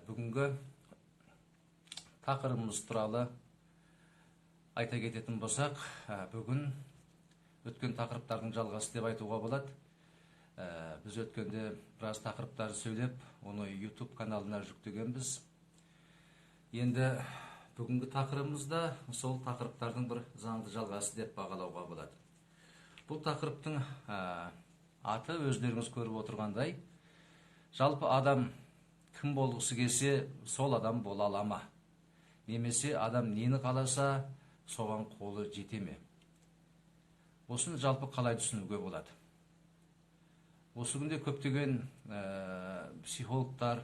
Бүгінгі тақырыбымыз туралы айта кететін болсақ, бүгін өткен тақырыптардың жалғасы деп айтуға болады. Біз өткенде біраз тақырыптарды сөйлеп, оны YouTube каналына жүктегенбіз. Енді бүгінгі тақырыбымыз да сол тақырыптардың бір заңды жалғасы деп бағалауға болады. Бұл тақырыптың аты, өздеріңіз көріп отырғандай, жалпы адам кім болғысы келсе, сол адам бола ала ма? Немесе адам нені қаласа, соған қолы жете ме? Осыны жалпы қалай түсінуге болады? Осы күнде көптеген психологтар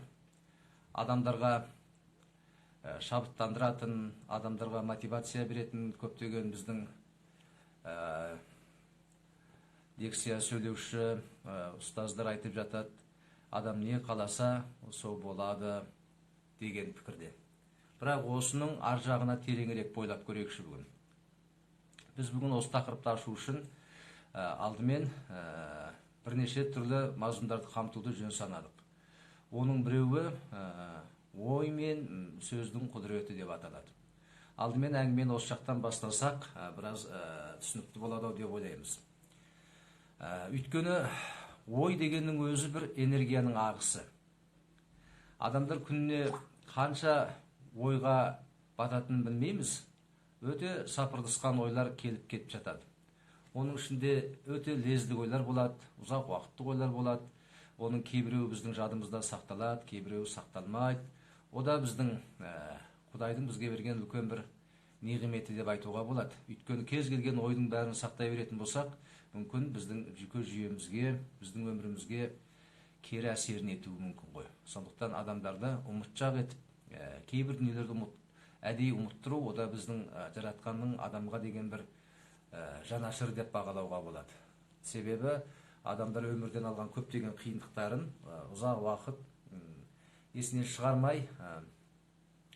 адамдарға шабыттандыратын, адамдарға мотивация беретін көптеген біздің лекция сөйлеуші ұстаздар айтып жатады, адам не қаласа, сол болады деген пікірде. Бірақ осының ар жағына тереңірек бойлап көрейікші бүгін. Біз бүгін осы тақырыпты ашу үшін алдымен бірнеше түрлі мазмұндарды қамтуды жөн санадық. Оның біреуі ой мен сөздің құдіреті деп аталады. Алдымен әңгімені осы жақтан бастасақ, біраз түсінікті болады ау деп ойлаймыз. Өйткені ой дегеннің өзі бір энергияның ағысы. Адамдар күніне қанша ойға бататынын білмейміз. Өте сапырылысқан ойлар келіп кетіп жатады. Оның ішінде өте лездік ойлар болады, ұзақ уақыттық ойлар болады. Оның кейбіреуі біздің жадымызда сақталады, кейбіреуі сақталмайды. О да біздің Құдайдың бізге берген үлкен бір нығметі деп айтуға болады. Өйткені кез келген ойдың бәрін сақтай беретін болсақ, мүмкін біздің жүйке жүйемізге, біздің өмірімізге кері әсерін етуі мүмкін ғой. Сондықтан адамдарды ұмытшақ етіп, кейбір дүниелерді әдейі ұмыттыру, о да біздің жаратқанның адамға деген бір жанашыры деп бағалауға болады. Себебі адамдар өмірден алған көптеген қиындықтарын ұзақ уақыт есінен шығармай,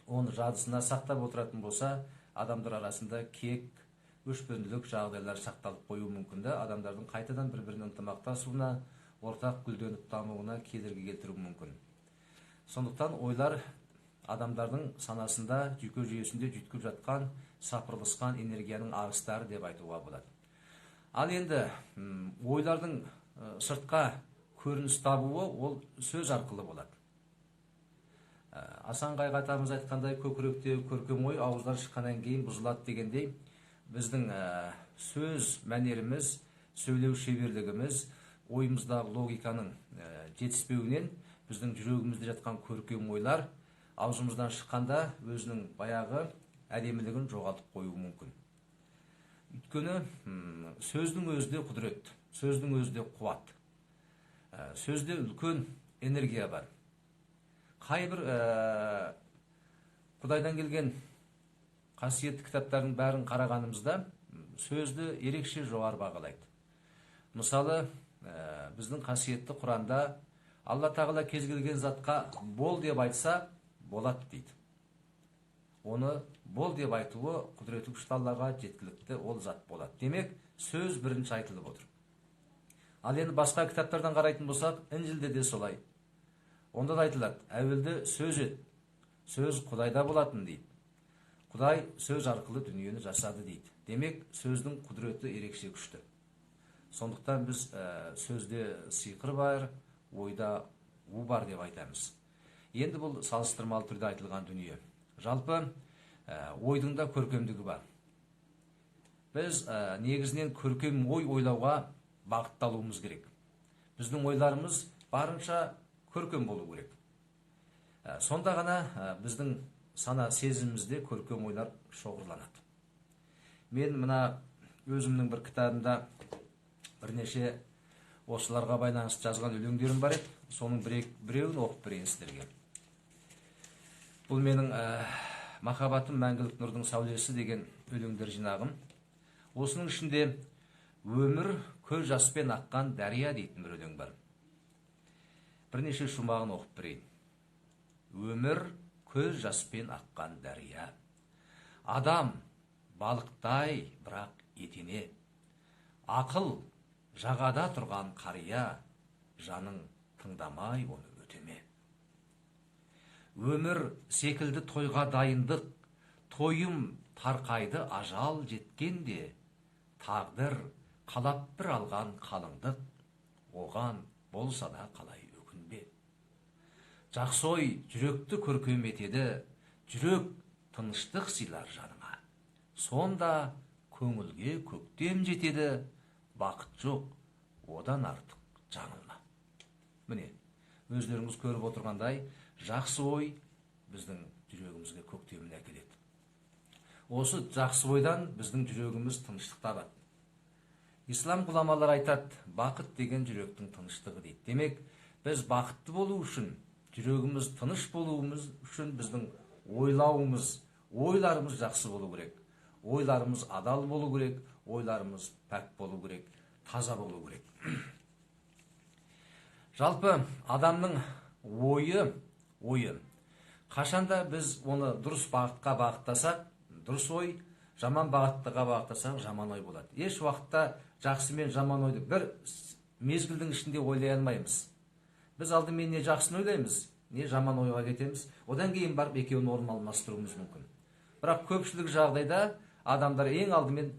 оны жадысына сақтап отыратын болса, адамдар арасында кек, өшпенділік жағдайлар сақталып қоюы мүмкін да, адамдардың қайтадан бір-біріне ынтымақтасуына, ортақ гүлденіп дамуына кедергі келтіруі мүмкін. Сондықтан ойлар адамдардың санасында, жүйке жүйесінде жүйткіп жатқан, сапырылысқан энергияның ағыстары деп айтуға болады. Ал енді ойлардың сыртқа көрініс табуы ол сөз арқылы болады. Асан Қайғы атамыз айтқандай, көкіректегі көркем ой ауыздан шыққаннан кейін бұзылады дегендей, біздің сөз мәнеріміз, сөйлеу шеберлігіміз, ойымыздағы логиканың жетіспеуінен біздің жүрегімізде жатқан көркем ойлар аузымыздан шыққанда өзінің баяғы әдемілігін жоғалтып қоюы мүмкін. Өйткені сөздің өзі де құдірет, сөздің өзі де қуат. Сөзде үлкен энергия бар. Қай бір Құдайдан келген қасиетті кітаптардың бәрін қарағанымызда сөзді ерекше жоғары бағалайды. Мысалы, біздің қасиетті Құранда Алла Тағала кез келген затқа бол деп айтса, болады дейді. Оны бол деп айтуы құдіреті күшті Аллаға жеткілікті, ол зат болады. Демек, сөз бірінші айтылып отыр. Ал енді басқа кітаптардан қарайтын болсақ, Інжілде де солай. Онда да айтылады, әуелде сөз еді, сөз Құдайда болатын дейді. Құдай сөз арқылы дүниені жасады дейді. Демек, сөздің құдіреті ерекше күшті. Сондықтан біз сөзде сиқыр бар, ойда у бар деп айтамыз. Енді бұл салыстырмалы түрде айтылған дүние. Жалпы ойдың да көркемдігі бар. Біз негізінен көркем ой ойлауға бағытталуымыз керек. Біздің ойларымыз барынша көркем болу керек. Сонда ғана біздің сана сезімімізде көркем ойлар шоғырланады. Мен мына өзімнің бір кітабымда бірнеше осыларға байланысты жазған өлеңдерім бар еді. Соның біреуін оқып берейін сіздерге. Бұл менің «Махаббатым мәңгілік нұрдың сәулесі» деген өлеңдер жинағым. Осының ішінде «Өмір көз жаспен аққан дария» дейтін бір өлең бар. Бірнеше шумағын оқып берейін. Өмір көз жаспен аққан дария. Адам балықтай, бірақ етене. Ақыл жағада тұрған қария, жаның тыңдамай оны өтеме. Өмір секілді тойға дайындық, тойым тарқайды ажал жеткенде, тағдыр қалап бір алған қалыңдық, оған болса да қалай өкінбе. Жақсы ой жүректі көркем етеді, жүрек тыныштық сыйлар жаныңа. Сонда көңілге көктем жетеді, бақыт жоқ, одан артық жаңылма. Міне, өздеріңіз көріп отырғандай, жақсы ой біздің жүрегімізге көктемін әкеледі. Осы жақсы ойдан біздің жүрегіміз тыныштық табады. Ислам ғұламалары айтады, бақыт деген жүректің тыныштығы дейді. Демек, біз бақытты болу үшін, жүрегіміз тыныш болуымыз үшін біздің ойлауымыз, ойларымыз жақсы болу керек. Ойларымыз адал болу керек, ойларымыз пәк болу керек, таза болу керек. Жалпы адамның ойы қашанда біз оны дұрыс бағытқа бағыттасақ, дұрыс ой, жаман бағытқа бағыттасақ, жаман ой болады. Еш уақытта жақсы мен жаман ойды бір мезгілдің ішінде ойлай алмаймыз. Біз алдымен не жақсыны ойлаймыз, не жаман ойға кетеміз, одан кейін барып екеуін орын алмастыруымыз мүмкін. Бірақ көпшілік жағдайда адамдар ең алдымен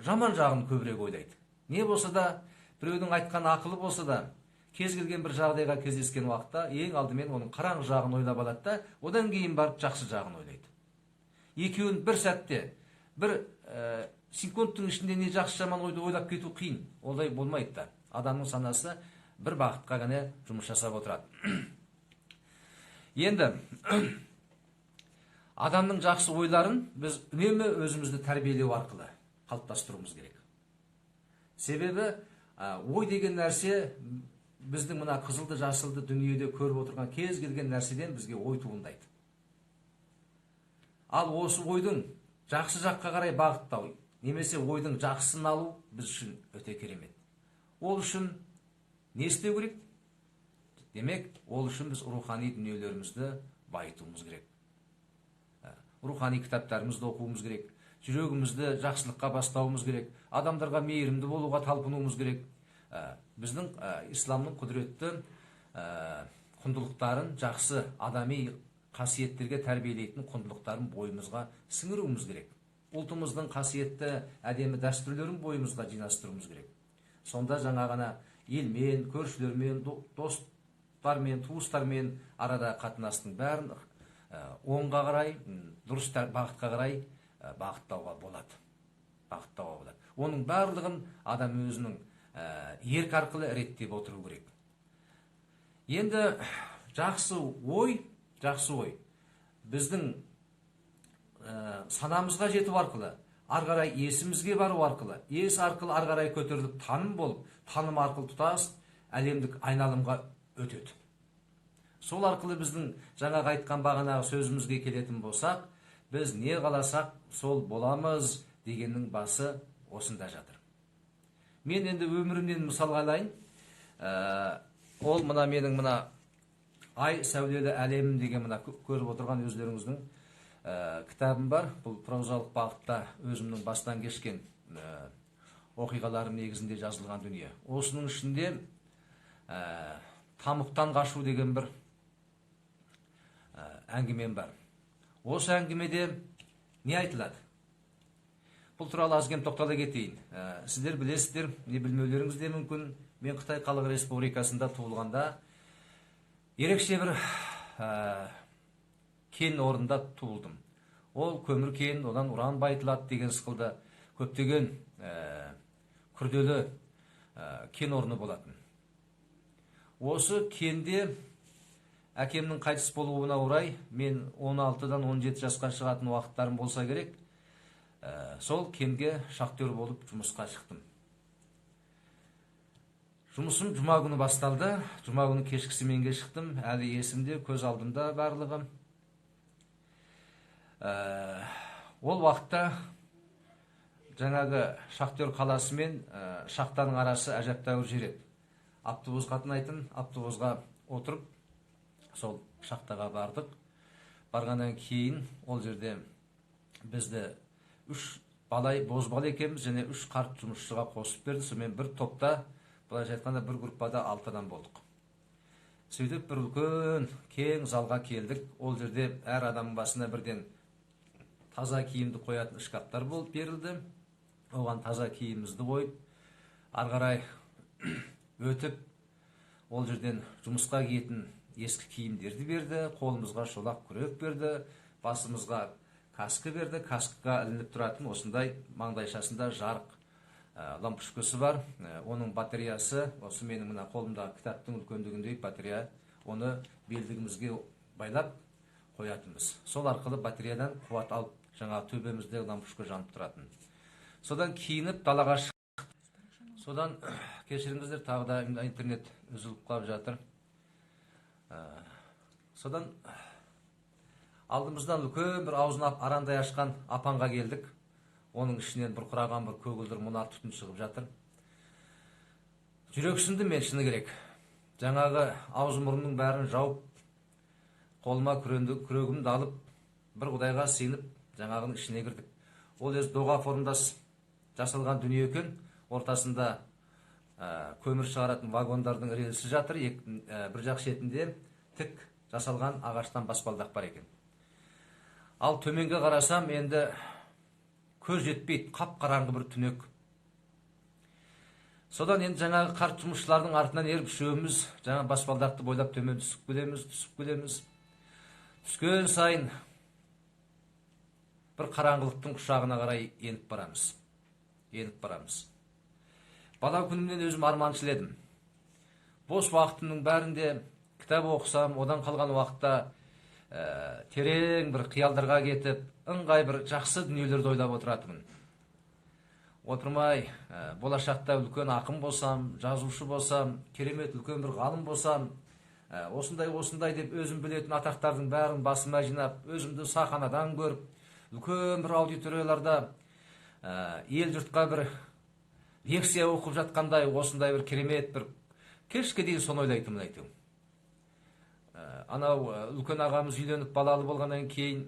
жаман жағын көбірек ойлайды. Не болса да, біреудің айтқан ақылы болса да, кез келген бір жағдайға кездескен уақытта ең алдымен оның қараңғы жағын ойлап алады да, одан кейін барып жақсы жағын ойлайды. Екеуін бір сәтте, бір секундтың ішінде не жақсы жаман ойды ойлап кету қиын. Олай болмайды да. Адамның санасы бір бағытқа ғана жұмыс жасап отырады. Енді адамның жақсы ойларын біз үнемі өзімізді тәрбиелеу арқылы қалыптастыруымыз керек. Себебі ой деген нәрсе біздің мына қызылды жасылды дүниеде көріп отырған кез келген нәрседен бізге ой туындайды. Ал осы ойдың жақсы жаққа қарай бағыттау немесе ойдың жақсысын алу біз үшін өте керемет. Ол үшін не істеу керек? Демек, ол үшін біз рухани дүниелерімізді байытуымыз керек. Рухани кітаптарымызды оқуымыз керек, жүрегімізді жақсылыққа бастауымыз керек, адамдарға мейірімді болуға талпынуымыз керек. Біздің исламның құдіретті құндылықтарын, жақсы адами қасиеттерге тәрбиелейтін құндылықтарын бойымызға сіңіруіміз керек. Ұлтымыздың қасиетті әдемі дәстүрлерін бойымызға жинастыруымыз керек. Сонда жаңа ғана елмен, көршілермен, достармен, туыстармен арада қатынастың бәрін оңға қарай, дұрыс бағытқа қарай бағыттауға болады. Бағыттауға болады. Оның барлығын адам өзінің ерк арқылы реттеп отыру керек. Енді жақсы ой, жақсы ой біздің санамызға жету арқылы, ары қарай есімізге бару арқылы, ес арқылы ары қарай көтеріліп таным болып, таным арқылы тұтас әлемдік айналымға өтеді. Сол арқылы біздің жаңағы айтқан бағанағы сөзімізге келетін болсақ, біз не қаласақ сол боламыз дегеннің басы осында жатыр. Мен енді өмірімнен мысалға алайын. Ол мына менің мына Ай сәулелі әлемім деген мына көріп отырған өздеріңіздің кітабым бар. Бұл прозалық бағытта өзімнің бастан кешкен оқиғаларым негізінде жазылған дүние. Осының ішінде тамұқтан қашу деген бір әңгімем бар. Осы әңгімеде не айтылады? Бұл туралы аз кем тоқтала кетейін. Сіздер білесіздер, не білмеулеріңіз де мүмкін. Мен Қытай Халық Республикасында туылғанда ерекше бір кен орнында туылдым. Ол көмір кен, одан уран байытылады деген сықылды көптеген күрделі кен орны болатын. Осы кенде әкемнің қайтыс болуына орай мен 16-дан 17 жасқа шығатын уақыттарым болса керек, сол кенге шахтер болып жұмысқа шықтым. Жұмысым жұма күні басталды. Жұма күні кешкі сменге шықтым. Әлі есімде, көз алдымда барлығы. Ол уақытта жаңағы шахтер қаласы мен шахтаның арасы әжептәуір жер еді. Автобус қатынайтын, автобусға отырып сол шахтаға бардық. Барғаннан кейін ол жерде бізді 3 балай, бозбала екенбіз және 3 қарт жұмысшыға қосып берді. Сонымен бір топта, былайша айтқанда бір группада 6 адам болдық. Сөйтіп бір үлкен кең залға келдік. Ол жерде әр адамның басына бірден таза киімді қоятын шкафтар болып берілді. Оған таза киімімізді қойып, ары қарай өтіп, ол жерден жұмысқа киетін ескі киімдерді берді, қолымызға шолақ күрек берді, басымызға каска берді. Каскаға ілініп тұратын осындай маңдайшасында жарық лампочкасы бар. Оның батареясы осы менің мына қолымдағы кітаптың үлкендігіндей батарея. Оны белдігімізге байлап қоятынбыз. Сол арқылы батареядан қуат алып, жаңағы төбеміздегі лампочка жанып тұратын. Содан киініп далаға шықтық. Содан, кешіріңіздер, тағы да интернет үзіліп қалып жатыр. Содан алдымыздан үлкен бір аузын арандай ашқан апанға келдік. Оның ішінен бұрқыраған бір көгілдір мұнар түтін шығып жатыр. Жүрексіндім мен, шыны керек. Жаңағы аузы мұрнымның бәрін жауып, қолыма күрегімді алып, бір құдайға сыйынып, жаңағының ішіне кірдік. Ол өзі доға формдас жасалған дүние екен. Ортасында көмір шығаратын вагондардың рельсі жатыр. Бір жақ шетінде тік жасалған ағаштан баспалдақ бар екен. Ал төменге қарасам, енді көз жетпейді, қап қараңғы бір түнек. Содан енді жаңағы қарт жұмысшылардың артынан еріп, үшеуміз жаңа баспалдақты бойлап төмен түсіп келеміз, түсіп келеміз. Түскен сайын бір қараңғылықтың құшағына қарай еніп барамыз, еніп барамыз. Бала күнімнен өзім арманшыл едім. Бос уақытымның бәрінде кітап оқысам, одан қалған уақытта терең бір қиялдарға кетіп, ыңғай бір жақсы дүниелерді ойлап отыратынмын. Отырмай, болашақта үлкен ақын болсам, жазушы болсам, керемет үлкен бір ғалым болсам, осындай осындай деп өзім білетін атақтардың бәрін басыма жинап, өзімді сахнадан көріп, үлкен бір аудиторияларда ел жұртқа бір лекция оқып жатқандай, осындай бір керемет бір кешке дейін соны ойлайтынмын әйтеуір. Анау үлкен ағамыз үйленіп, балалы болғаннан кейін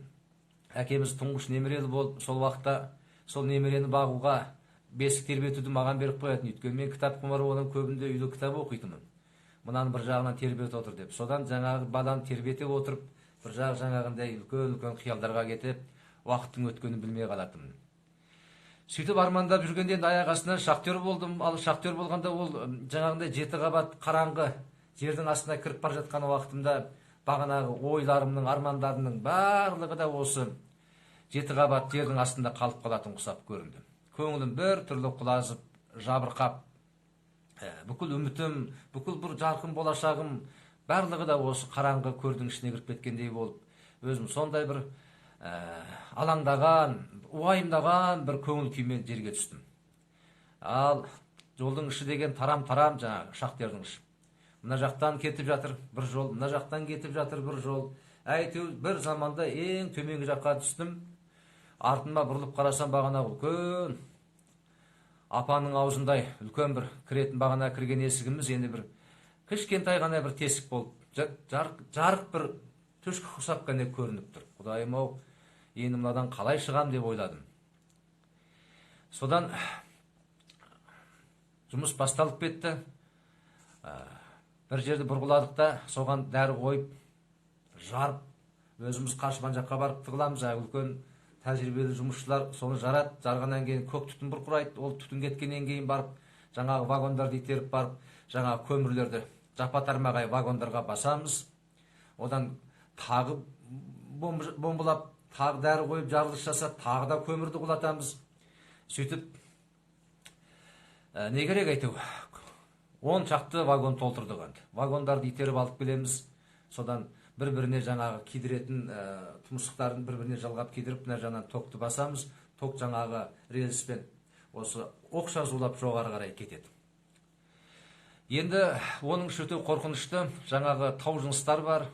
әкеміз тұңғыш немерелі болып, сол уақытта сол немерені бағуға, бесік тербетуді маған беріп қоятын. Өйткені мен кітап құмар болғаннан көбінде үйде кітап оқитынмын. Мынаны бір жағынан тербетіп отыр деп. Содан жаңағы баланы тербете отырып, бір жағы жаңағындай үлкен үлкен қиялдарға кетіп, уақыттың өткенін білмей қалатынмын. Сөйтіп армандап жүргенде енді аяқ астынан шахтер болдым. Ал шахтер болғанда, ол жаңағындай жеті қабат қараңғы жердің астына кіріп бара жатқан уақытымда бағанағы ойларымның, армандарымның барлығы да осы жеті қабат жердің астында қалып қалатын құсап көрінді. Көңілім бір түрлі құлазып, жабырқап, бүкіл үмітім, бүкіл бір жарқын болашағым, барлығы да осы қараңғы көрдің ішіне кіріп кеткендей болып, өзім сондай бір алаңдаған, уайымдаған бір көңіл күймен жерге түстім. Ал жолдың іші деген тарам тарам, жаңағы шахтердің іші. Мына жақтан кетіп жатыр бір жол, мына жақтан кетіп жатыр бір жол. Әйтеуір бір заманда ең төменгі жаққа түстім. Артыма бұрылып қарасам, бағанағы үлкен апанның аузындай үлкен бір кіретін, бағана кірген есігіміз енді бір кішкентай ғана бір тесік болып, жарық, жарық бір түшкі ұқсап қана көрініп тұр. Құдайым ау, енді мынадан қалай шығам деп ойладым. Содан жұмыс басталып кетті. Бір жерді бұрғыладық та, соған дәрі қойып, жарып, өзіміз қашып ана жаққа барып тығыламыз. Жаңағы үлкен тәжірибелі жұмысшылар соны жарады. Жарғаннан кейін көк түтін бұрқырайды. Ол түтін кеткеннен кейін барып, жаңағы вагондарды итеріп барып, жаңағы көмірлерді жапа тармағай вагондарға басамыз. Одан тағы бомбалап, тағы дәрі қойып, жарылыс жасап, тағы да көмірді құлатамыз. Сөйтіп не керек, әйтеуір 10 шақты вагон толтырдық. Енді вагондарды итеріп алып келеміз. Содан бір біріне жаңағы кидіретін тұмсықтарын бір біріне жалғап кидіріп, мына жағынан токты басамыз. Ток жаңағы рельспен осы оқша зулап жоғары қарай кетеді. Енді оның іші өте қорқынышты. Жаңағы тау жыныстар бар,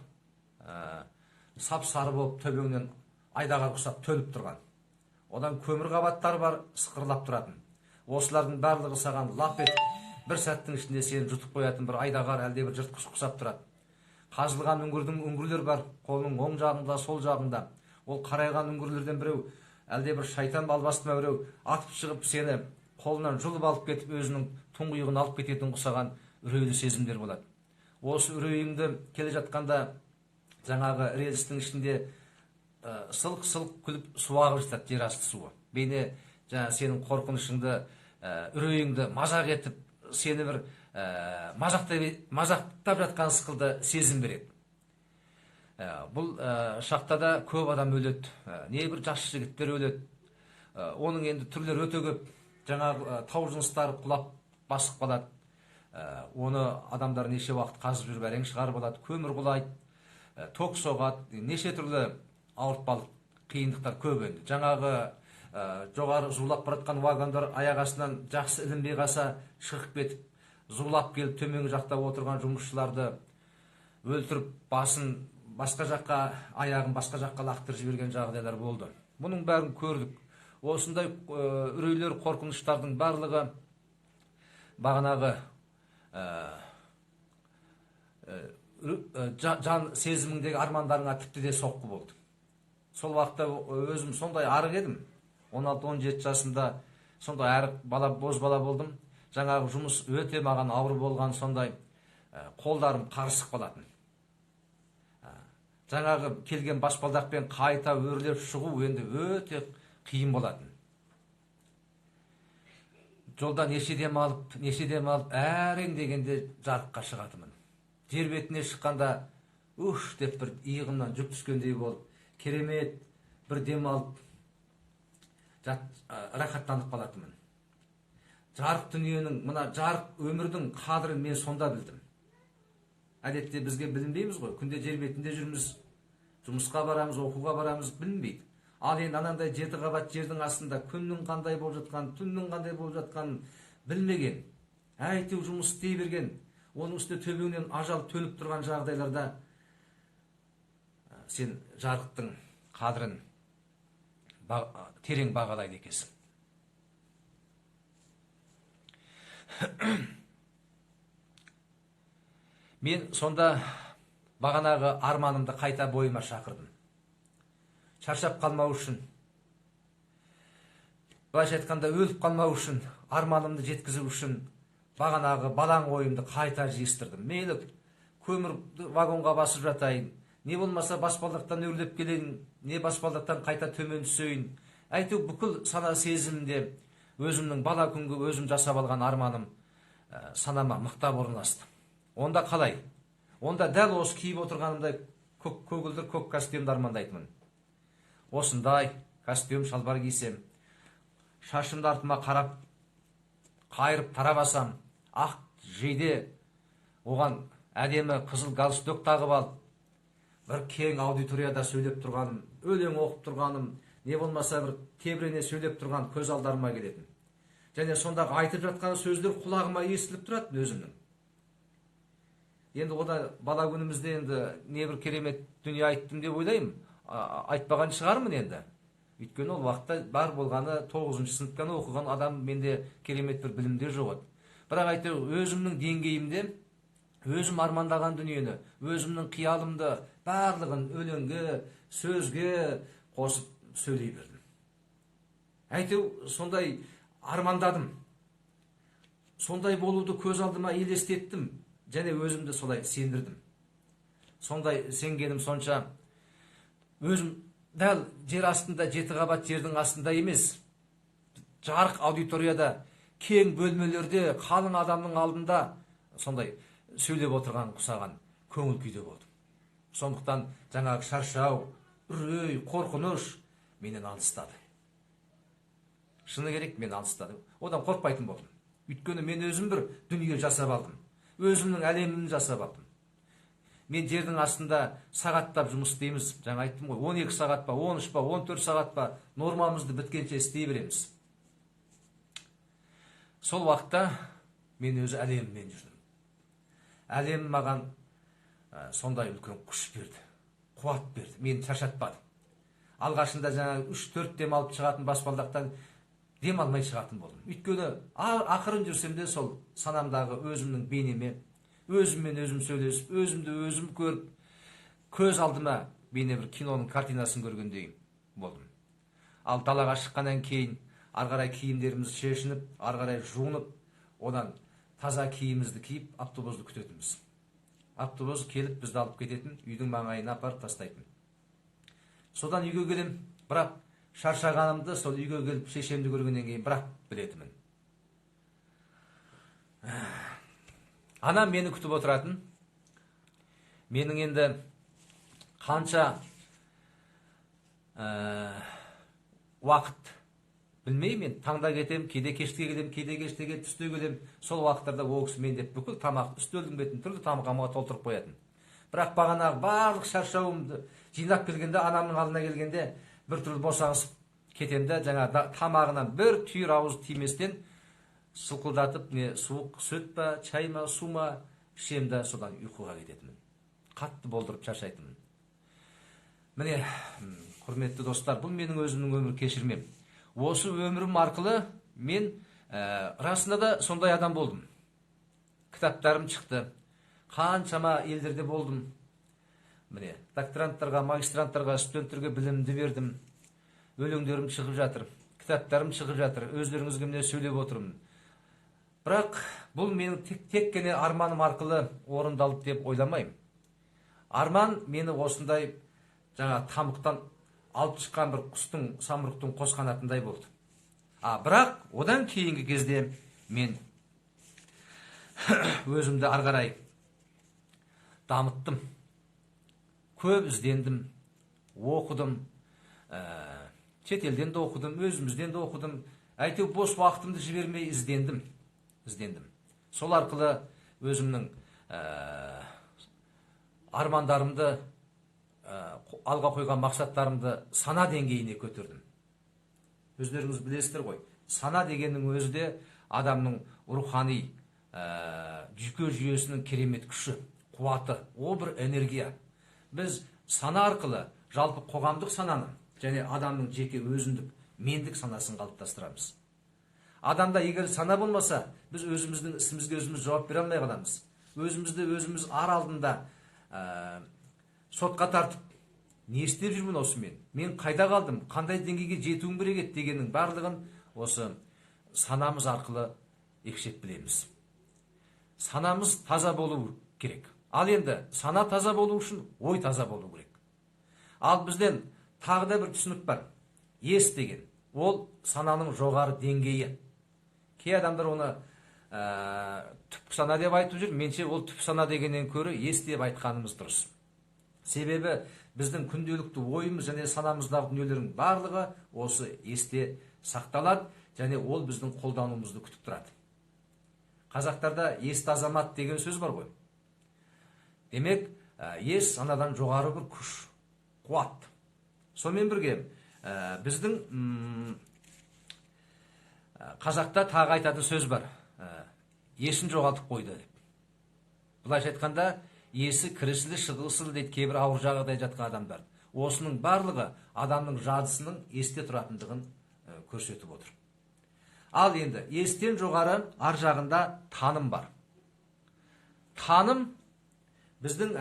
сап сары болып төбеңнен айдаһар құсап төніп тұрған. Одан көмір қабаттар бар, сықырлап тұратын. Осылардың барлығы саған лап етіп, бір сәттің ішінде сені жұтып қоятын бір айдаһар, әлде бір жыртқыш құсап тұрады. Қазылған үңгірдің үңгірлер бар қолының оң жағында, сол жағында. Ол қарайған үңгірлерден біреу, әлде бір шайтан балбасты ма, біреу атып шығып, сені қолынан жұлып алып кетіп, өзінің тұңғиығын алып кететін құсаған үрейлі сезімдер болады. Осы үрейіңді келе жатқанда жаңағы рельстің ішінде сылқ-сылқ күліп су ағып жатады, жер асты суы. Бейне жаңа сенің қорқынышыңды, үрейіңді мазақ етіп, сені бір мазақтап жатқан сықылды сезім береді. Бұл шахтада көп адам өледі, небір жас жігіттер өледі. Оның енді түрлері өте көп. Жаңағы тау жыныстары құлап басып қалады. Оны адамдар неше уақыт қазып жүріп әрең шығарып алады, көмір құлайды, ток соғады, неше түрлі ауыртпалық қиындықтар көп енді. Жаңағы жоғары зулап бара жатқан вагондар аяқ астынан жақсы ілінбей қалса шығып кетіп, зулап келіп төменгі жақта отырған жұмысшыларды өлтіріп, басын басқа жаққа, аяғын басқа жаққа лақтырып жіберген жағдайлар болды. Бұның бәрін көрдік. Осындай үрейлер, қорқыныштардың барлығы бағанағы жан сезіміңдегі армандарыңа тіпті де соққы болды. Сол уақытта өзім сондай арық едім. 16-17 жасымда сондай арық бала, боз бала болдым. Жаңағы жұмыс өте маған ауыр болған, сондай қолдарым қарысып қалатын. Жаңағы келген баспалдақпен қайта өрлеп шығу енді өте қиын болатын. Жолда неше дем алып, неше дем алып, әрең дегенде жарыққа шығатынмын. Жер бетіне шыққанда уш деп бір иығымнан жүк түскендей болып, керемет бір дем алып, рахаттанып қалатынмын. Жарық дүниенің, мына жарық өмірдің қадірін мен сонда білдім. Әдетте бізге білінбейміз ғой, күнде жер бетінде жүрміз, жұмысқа барамыз, оқуға барамыз, білінбейді. Ал енді анандай 7 қабат жердің астында күннің қандай болып жатқанын, түннің қандай болып жатқанын білмеген, әйтеуір жұмыс істей берген, оның үстіне төбеңнен ажал төніп тұрған жағдайларда сен жарықтың қадірін терең бағалайды екенсің. Мен сонда бағанағы арманымды қайта бойыма шақырдым. Шаршап қалмау үшін, былайша айтқанда өліп қалмау үшін, арманымды жеткізу үшін бағанағы балаң ойымды қайта жиыстырдым. Мейлі көмір вагонға басып жатайын, не болмаса баспалдақтан өрлеп келейін, не баспалдақтан қайта төмен түсейін. Әйтеуір бүкіл сана сезімімде өзімнің бала күнгі өзім жасап алған арманым санама мықтап орналасты. Онда қалай? Онда дәл осы киіп отырғанымдай көгілдір көк костюмді армандайтынмын. Осындай костюм шалбар кисем, шашымды артыма қарап қайырып тарап алсам, ақ жейде оған әдемі қызыл галстук тағып алып, бір кең аудиторияда сөйлеп тұрғаным, өлең оқып тұрғаным, не болмаса бір тебірене сөйлеп тұрған көз алдарыма келетін. Және сондағы айтып жатқан сөздер құлағыма естіліп тұратын өзімнің. Енді ода бала күнімізде енді не бір керемет дүние айттым деп ойлаймын, айтпаған шығармын енді. Өйткені ол уақытта бар болғаны 9-шы сыныптан оқыған адам, менде керемет бір білімдер жоқ еді. Бірақ әйтеуір өзімнің деңгейімде өзім армандаған дүниені, өзімнің қиялымды барлығын өлеңге, сөзге қосып сөйлей бердім. Әйтеуір сондай армандадым. Сондай болуды көз алдыма елестеттім және өзімді солай сендірдім. Сондай сенгенім сонша, өзім дәл жер астында, 7 қабат жердің астында емес, жарық аудиторияда, кең бөлмелерде, қалың адамның алдында сондай сөйлеп отырған құсаған көңіл күйде болдым. Сондықтан жаңағы шаршау, үрей, қорқыныш менен алыстады. Шыны керек, мен алыстады. Одан қорықпайтын болдым. Өйткені мен өзім бір дүние жасап алдым. Өзімнің әлемімді жасап алдым. Мен жердің астында сағаттап жұмыс істейміз. Жаңа айттым ғой, 12 сағат па, 13 па, 14 сағат па, нормамызды біткенше істей береміз. Сол уақытта мен өзі әлеміммен жүрдім. Әлем маған сондай үлкен күш берді, қуат берді, мені шаршатпады. Алғашында жаңа 3-4 дем алып шығатын баспалдақтан дем алмай шығатын болдым. Өйткені ақырын жүрсем де сол санамдағы өзімнің бейнеме, өзіммен өзім сөйлесіп, өзімді өзім көріп, көз алдыма бейне бір киноның картинасын көргендей болдым. Ал далаға шыққаннан кейін ары қарай киімдерімізді шешініп, ары қарай жуынып, одан таза киімімізді киіп, автобусты күтетінбіз. Автобус келіп бізді алып кететін, үйдің маңайына апарып тастайтын. Содан үйге келем, бірақ шаршағанымды сол үйге келіп шешемді көргеннен кейін бірақ білетінмін. Анам мені күтіп отыратын. Менің енді қанша уақыт білмеймін, мен таңда кетем, кейде кеште келем, кейде кеште келіп түсте келем. Сол уақыттарда ол кісі мен деп бүкіл тамақ үстелдің бетін түрлі тамаққа толтырып қоятын. Бірақ бағанағы барлық шаршауымды жинап келгенде, анамның алдына келгенде бір түрлі босаңсып кетем де, жаңа тамағынан бір түйір ауыз тиместен сылқылдатып не суық сүт па, чай ма, су ма ішемін де, содан ұйқыға кететінмін. Қатты болдырып шаршайтынмын. Міне, құрметті достар, бұл менің өзімнің өмір кешірмем. Осы өмірім арқылы мен расында да сондай адам болдым. Кітаптарым шықты, қаншама елдерде болдым. Міне, докторанттарға, магистранттарға, студенттерге білімді бердім. Өлеңдерім шығып жатыр, кітаптарым шығып жатыр, өздеріңізге міне сөйлеп отырмын. Бірақ бұл менің тек қана арманым арқылы орындалды деп ойламаймын. Арман мені осындай жаңа тамұқтан алып шыққан бір құстың, самұрықтың қос қанатындай болды. Бірақ одан кейінгі кезде мен өзімді ары қарай дамыттым. Көп іздендім, оқыдым, шетелден де оқыдым, өзімізден де оқыдым. Әйтеуір бос уақытымды жібермей іздендім. Іздендім. Сол арқылы өзімнің армандарымды, алға қойған мақсаттарымды сана деңгейіне көтердім. Өздеріңіз білесіздер ғой, сана дегеннің өзі де адамның рухани жүйке жүйесінің керемет күші, қуаты, ол бір энергия. Біз сана арқылы жалпы қоғамдық сананы және адамның жеке өзіндік мендік санасын қалыптастырамыз. Адамда егер сана болмаса, біз өзіміздің ісімізге өзіміз жауап бере алмай қаламыз. Өзімізді өзіміз ар алдында сотқа тартып, не істеп жүрмін осымен, мен қайда қалдым, қандай деңгейге жетуім керек еді дегеннің барлығын осы санамыз арқылы екшеп білеміз. Санамыз таза болу керек. Ал енді сана таза болу үшін ой таза болу керек. Ал бізден тағы да бір түсінік бар. Ес деген, ол сананың жоғары деңгейі. Кей адамдар оны түп сана деп айтып жүр. Менше, ол түп сана дегеннен көрі ес деп айтқанымыз дұрыс. Себебі біздің күнделікті ойымыз және санамыздағы дүниелердің барлығы осы есте сақталады және ол біздің қолдануымызды күтіп тұрады. Қазақтарда есті азамат деген сөз бар ғой. Демек, ес санадан жоғары бір күш, қуат. Сонымен бірге біздің қазақта тағы айтатын сөз бар. Есін жоғалтып қойды деп. Былайша айтқанда, есі кірісілі шығысылы дейді кейбір ауыр жағдайда жатқан адамдар. Осының барлығы адамның жадысының есте тұратындығын көрсетіп отыр. Ал енді естен жоғары ар жағында таным бар. Таным біздің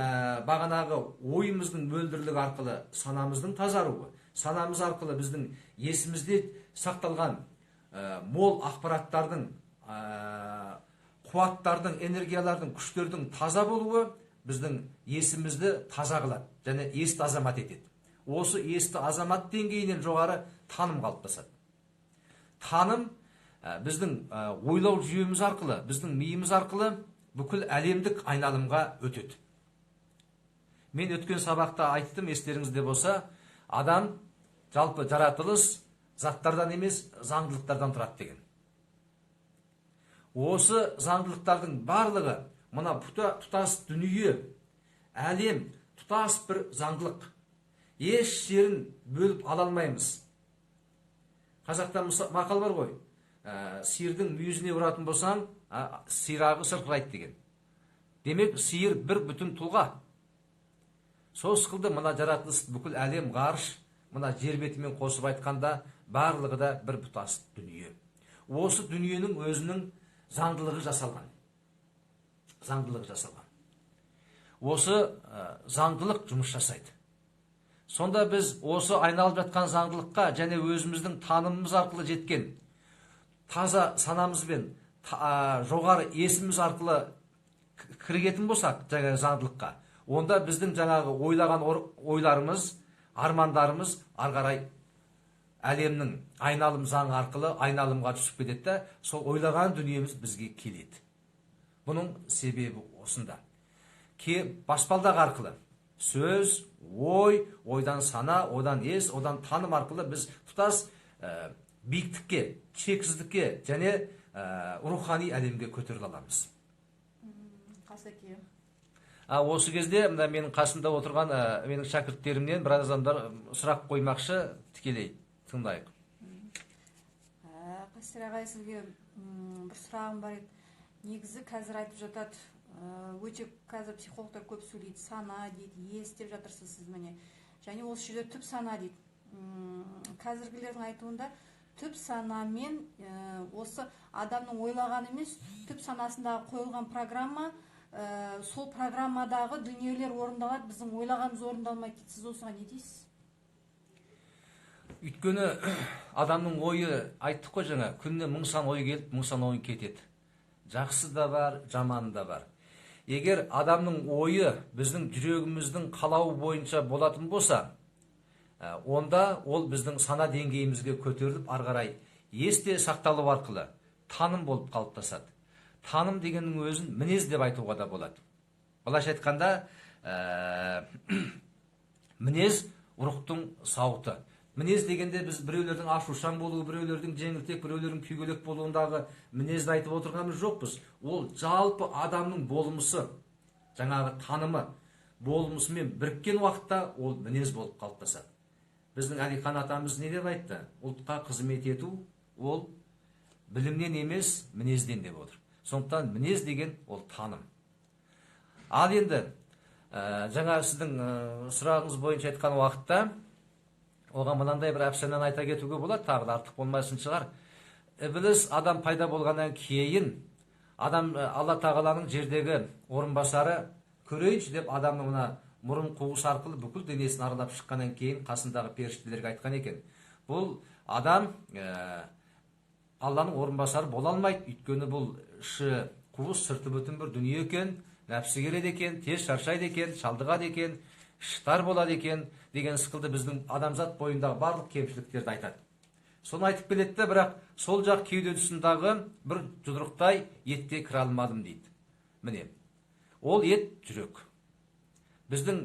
бағанағы ойымыздың мөлдірлігі арқылы санамыздың тазаруы, санамыз арқылы біздің есімізде сақталған мол ақпараттардың, қуаттардың, энергиялардың, күштердің таза болуы біздің есімізді таза қылады және есті азамат етеді. Осы есті азамат деңгейінен жоғары таным қалыптасады. Таным біздің ойлау жүйеміз арқылы, біздің миымыз арқылы бүкіл әлемдік айналымға өтеді. Мен өткен сабақта айттым, естеріңізде болса, адам жалпы жаратылыс заттардан емес, заңдылықтардан тұрады деген. Осы заңдылықтардың барлығы мына тұтас дүние, әлем тұтас бір заңдылық. Еш жерін бөліп ала алмаймыз. Қазақта мақал бар ғой. Сиырдың мүйізіне ұратын болсаң, сирағы сырқырайды деген. Демек, сиыр бір бүтін тұлға. Сол сықылды мына жаратылыс, бүкіл әлем, ғарыш, мына жер бетімен қосып айтқанда, барлығы да бір тұтас дүние. Осы дүниенің өзінің заңдылығы жасалған. Заңдылығы жасалған. Осы заңдылық жұмыс жасайды. Сонда біз осы айналып жатқан заңдылыққа және өзіміздің танымымыз арқылы жеткен таза санамызбен жоғары есіміз арқылы кірігетін болсақ жаңағы заңдылыққа, онда біздің жаңағы ойлаған ойларымыз, армандарымыз ары қарай әлемнің айналым заңы арқылы айналымға түсіп кетеді да, сол ойлаған дүниеміз бізге келеді. Бұның себебі осында. Баспалдақ арқылы сөз, ой, ойдан сана, одан ес, одан таным арқылы біз тұтас биіктікке, шексіздікке және рухани әлемге көтеріле аламыз. Қасеке. Осы кезде мына менің қасымда отырған менің шәкірттерімнен біраз адамдар сұрақ қоймақшы, тікелей тыңдайық. Қастер ағай, сізге бір сұрағым бар еді. Негізі қазір айтып жатады, өте қазір психологтар көп сөйлейді, сана дейді, ес деп жатырсыз сіз міне. Және осы жерде түп сана дейді. Қазіргілердің айтуында түп санамен осы адамның ойлағаны емес, түп санасындағы қойылған программа, сол программадағы дүниелер орындалады, біздің ойлағанымыз орындалмайды дейді. Сіз осыған не дейсіз? Өйткені адамның ойы, айттық қой жаңа, күніне мың сан ой келіп, мың сан ой кетеді. Жақсы да бар, жаманы да бар. Егер адамның ойы біздің жүрегіміздің қалауы бойынша болатын болса, онда ол біздің сана деңгейімізге көтеріліп, ары қарай есте сақталу арқылы таным болып қалыптасады. Таным дегеннің өзін мінез деп айтуға да болады. Былайша айтқанда, мінез рухтың сауыты. Мінез дегенде біз біреулердің ашушаң болуы, біреулердің жеңілтек, біреулердің күйгелек болуындағы мінезді айтып отырғанымыз жоқпыз. Ол жалпы адамның болмысы, жаңағы танымы болмысымен біріккен уақытта ол мінез болып қалыптасады. Біздің Әлихан атамыз не деп айтты? Ұлтқа қызмет ету ол білімнен емес, мінезден деп отыр. Сондықтан мінез деген ол таным. Ал енді жаңа сіздің сұрағыңыз бойынша айтқан уақытта оған мынандай бір әпсананы айта кетуге болады, тағы да артық болмасын шығар. Ібіліс адам пайда болғаннан кейін адам, Алла тағаланың жердегі орынбасары, көрейінші деп адамның мына мұрын қуыс арқылы бүкіл денесін аралап шыққаннан кейін қасындағы періштелерге айтқан екен: бұл адам Алланың орынбасары бола алмайды, өйткені бұл іші қуыс, сырты бүтін бір дүние екен, нәпсі келеді екен, тез шаршайды екен, шалдығады екен, іштар болады екен деген сықылды біздің адамзат бойындағы барлық кемшіліктерді айтады. Соны айтып келеді де, бірақ сол жақ кеуде тұсындағы бір жұдырықтай етке кіре алмадым дейді. Міне, ол ет жүрек. Біздің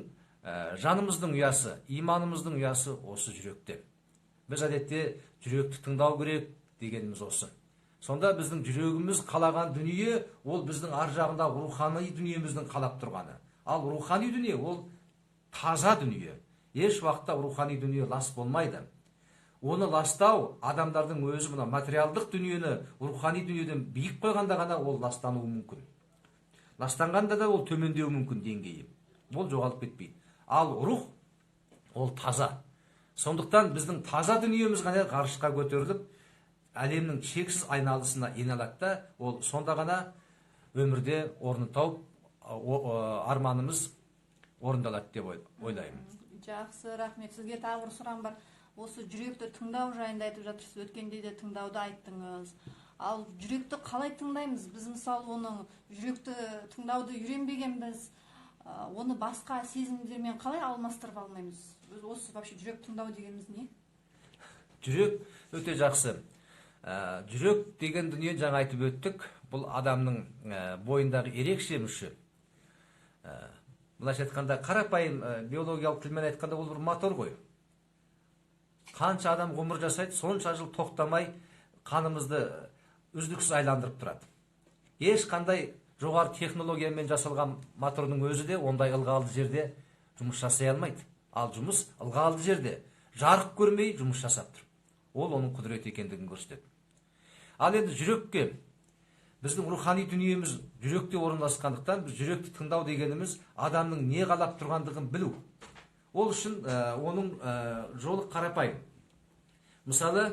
жанымыздың ұясы, иманымыздың ұясы осы жүректе. Біз әдетте жүректі тыңдау керек дегеніміз осы. Сонда біздің жүрегіміз қалаған дүние ол біздің ар жағындағы рухани дүниеміздің қалап тұрғаны. Ал рухани дүние ол таза дүние. Еш уақытта рухани дүние лас болмайды. Оны ластау адамдардың өзі мына материалдық дүниені рухани дүниеден биік қойғанда ғана ол ластануы мүмкін. Ластанғанда да ол төмендеуі мүмкін деңгейі. Ол жоғалып кетпейді. Ал рух ол таза. Сондықтан біздің таза дүниеміз ғана ғарышқа көтеріліп, әлемнің шексіз айналысына ене алады да, ол сонда ғана өмірде орнын тауып, арманымыз орындалады деп ойлаймын. Жақсы, рахмет. Сізге тағы бір сұрағым бар. Осы жүректі тыңдау жайында айтып жатырсыз, өткенде де тыңдауды айттыңыз. Ал жүректі қалай тыңдаймыз? Біз мысалы оның жүректі тыңдауды үйренбегенбіз. Оны басқа сезімдермен қалай алмастырып алмаймыз? Біз осы вообще жүрек тыңдау дегеніміз не? Жүрек өте жақсы. Жүрек деген дүниені жаңа айтып өттік. Бұл адамның бойындағы ерекше мүше. Былайша айтқанда, қарапайым биологиялық тілмен айтқанда, ол бір мотор ғой. Қанша адам ғұмыр жасайды, сонша жыл тоқтамай қанымызды үздіксіз айландырып тұрады. Ешқандай жоғары технологиямен жасалған мотордың өзі де ондай ылғалды жерде жұмыс жасай алмайды. Ал жұмыс ылғалды жерде жарық көрмей жұмыс жасап тұр. Ол оның құдіреті екендігін көрсетеді. Ал енді жүрекке, біздің рухани дүниеміз жүректе орналасқандықтан, біз жүректі тыңдау дегеніміз адамның не қалап тұрғандығын білу. Ол үшін оның жолы қарапайым. Мысалы,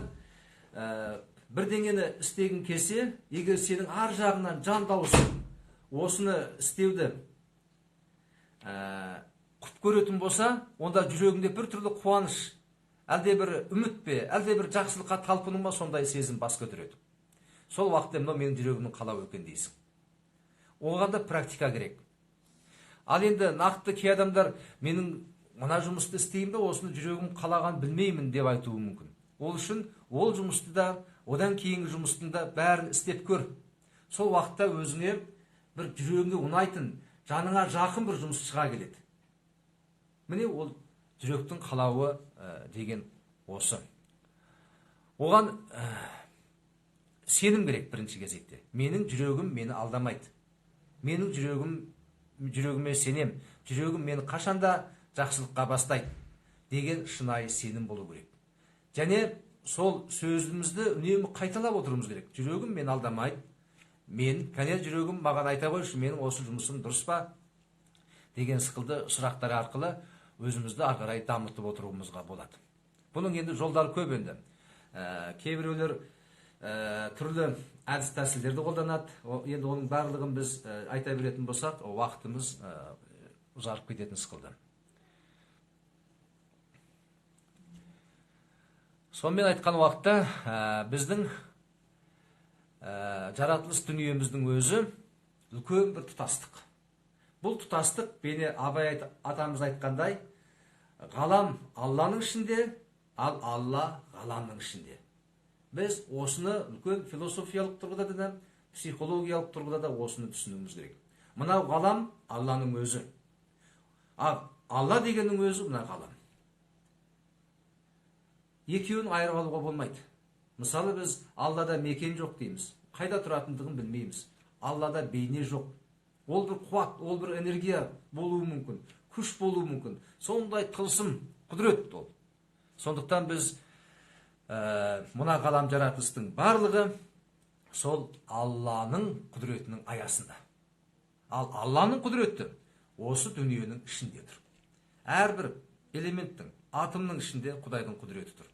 бірдеңені істегің келсе, егер сенің ар жағынан жан дауысың осыны істеуді құп көретін болса, онда жүрегіңде бір түрлі қуаныш, әлде бір үміт пе, әлде бір жақсылыққа талпыну ма, сондай сезім бас көтереді. Сол уақытта мынау менің жүрегімнің қалауы екен дейсің. Оған да практика керек. Ал енді нақты кей адамдар менің мына жұмысты істеймін бе, осыны жүрегім қалаған білмеймін деп айтуы мүмкін. Ол үшін ол жұмысты да, одан кейінгі жұмыстың да бәрін істеп көр. Сол уақытта өзіңе бір жүрегіңе ұнайтын, жаныңа жақын бір жұмыс шыға келеді. Міне ол жүректің қалауы деген осы. Оған сенім керек бірінші кезекте. Менің жүрегім мені алдамайды. Менің жүрегіме сенем. Жүрегім мені қашанда жақсылыққа бастайды деген шынайы сенім болу керек. Және сол сөзімізді үнемі қайталап отыруымыз керек. Жүрегім мені алдамайды. Мен, кәне жүрегім маған айта қойшы, менің осы жұмысым дұрыс па деген сықылды сұрақтар арқылы өзімізді ары қарай дамытып отыруымызға болады. Бұның енді жолдары көп енді. Кейбіреулер түрлі әдіс тәсілдерді қолданады. Енді оның барлығын біз айта беретін болсақ, уақытымыз ұзарып кететін сықылды. Сонымен айтқан уақытта біздің жаратылыс дүниеміздің өзі үлкен бір тұтастық. Бұл тұтастық, бейне Абай атамыз айтқандай, ғалам Алланың ішінде, ал Алла ғаламның ішінде. Біз осыны үлкен философиялық тұрғыда да, психологиялық тұрғыда да осыны түсінуіміз керек. Мынау ғалам Алланың өзі. Ал Алла дегеннің өзі мына ғалам. Екеуін айырып алуға болмайды. Мысалы, біз Аллада мекен жоқ дейміз. Қайда тұратындығын білмейміз. Аллада бейне жоқ. Ол бір қуат, ол бір энергия болуы мүмкін, күш болуы мүмкін. Сондай тылсым құдірет ол. Сондықтан біз мына ғалам жаратылыстың барлығы сол Алланың құдіретінің аясында. Ал Алланың құдіреті осы дүниенің ішінде тұр. Әрбір элементтің, атомның ішінде Құдайдың құдіреті тұр.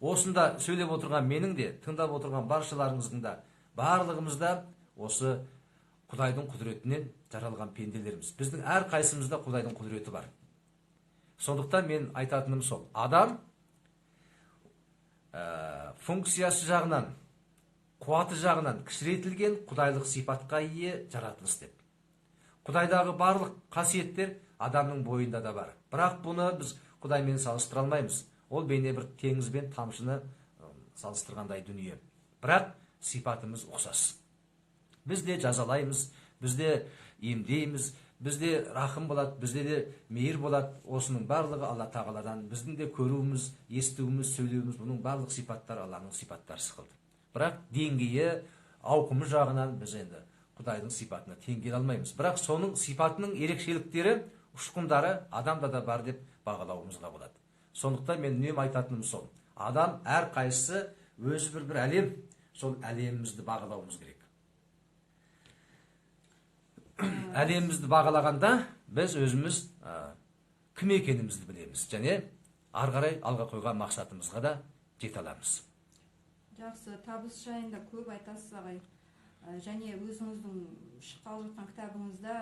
Осында сөйлеп отырған менің де, тыңдап отырған баршаларыңыздың да, барлығымызда осы Құдайдың құдіретінен жаралған пенделеріміз. Біздің әрқайсымызда Құдайдың құдіреті бар. Сондықтан мен айтатыным сол. Адам функциясы жағынан, қуаты жағынан кішірейтілген құдайлық сипатқа ие жаратылыс деп. Құдайдағы барлық қасиеттер адамның бойында да бар. Бірақ бұны біз Құдаймен салыстыра алмаймыз. Ол бейне бір теңіз бен тамшыны салыстырғандай дүние. Бірақ сипатымыз ұқсас. Біз де жазалаймыз, біз де емдейміз, бізде рахым болады, бізде де мейір болады. Осының барлығы Алла тағаладан. Біздің де көруіміз, естуіміз, сөйлеуіміз, бұның барлық сипаттары Алланың сипаттары сықылды. Бірақ деңгейі, ауқымы жағынан біз енді Құдайдың сипатына тең келе алмаймыз. Бірақ соның сипатының ерекшеліктері, ұшқындары адамда да бар деп бағалауымызға болады. Сондықтан мен үнемі айтатыным сол. Адам әрқайсысы өзі бір әлем, сол әлемімізді бағалауымыз керек. Әлемімізді бағалағанда біз өзіміз кім екенімізді білеміз және ары қарай алға қойған мақсатымызға да жете аламыз. Жақсы, табыс жайында көп айтасыз ағай. Және өзіңіздің шыққалы жатқан кітабыңызда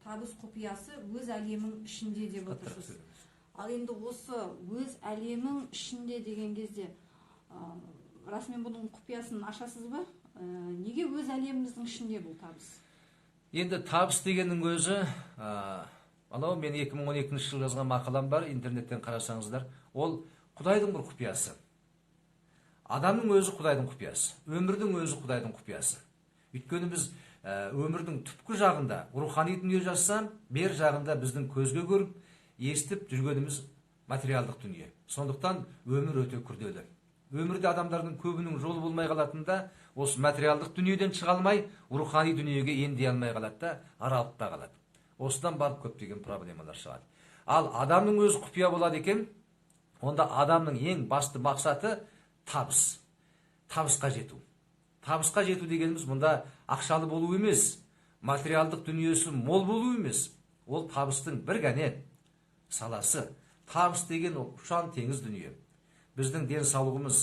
табыс құпиясы өз әлемің ішінде деп отырсыз. Ал енді осы өз әлемің ішінде деген кезде расымен бұның құпиясын ашасыз ба? Неге өз әлеміміздің ішінде бұл табыс? Енді табыс дегеннің өзі, анау мен 2012 жылы жазған мақалам бар, интернеттен қарасаңыздар, ол Құдайдың бір құпиясы. Адамның өзі Құдайдың құпиясы, өмірдің өзі Құдайдың құпиясы. Өйткені біз өмірдің түпкі жағында рухани дүние жазсам, бер жағында біздің көзге көріп, естіп жүргеніміз материалдық дүние. Сондықтан өмір өте күрделі. Өмірде адамдардың көбінің жолы болмай қалатында, осы материалдық дүниеден шыға алмай, рухани дүниеге ендей алмай қалады да, аралықта қалады. Осыдан барып көптеген проблемалар шығады. Ал адамның өзі құпия болады екен, онда адамның ең басты мақсаты табыс. Табысқа жету. Табысқа жету дегеніміз мұнда ақшалы болу емес, материалдық дүниесі мол болу емес. Ол табыстың бір ғана саласы. Табыс деген ол ұшан теңіз дүние. Біздің денсаулығымыз,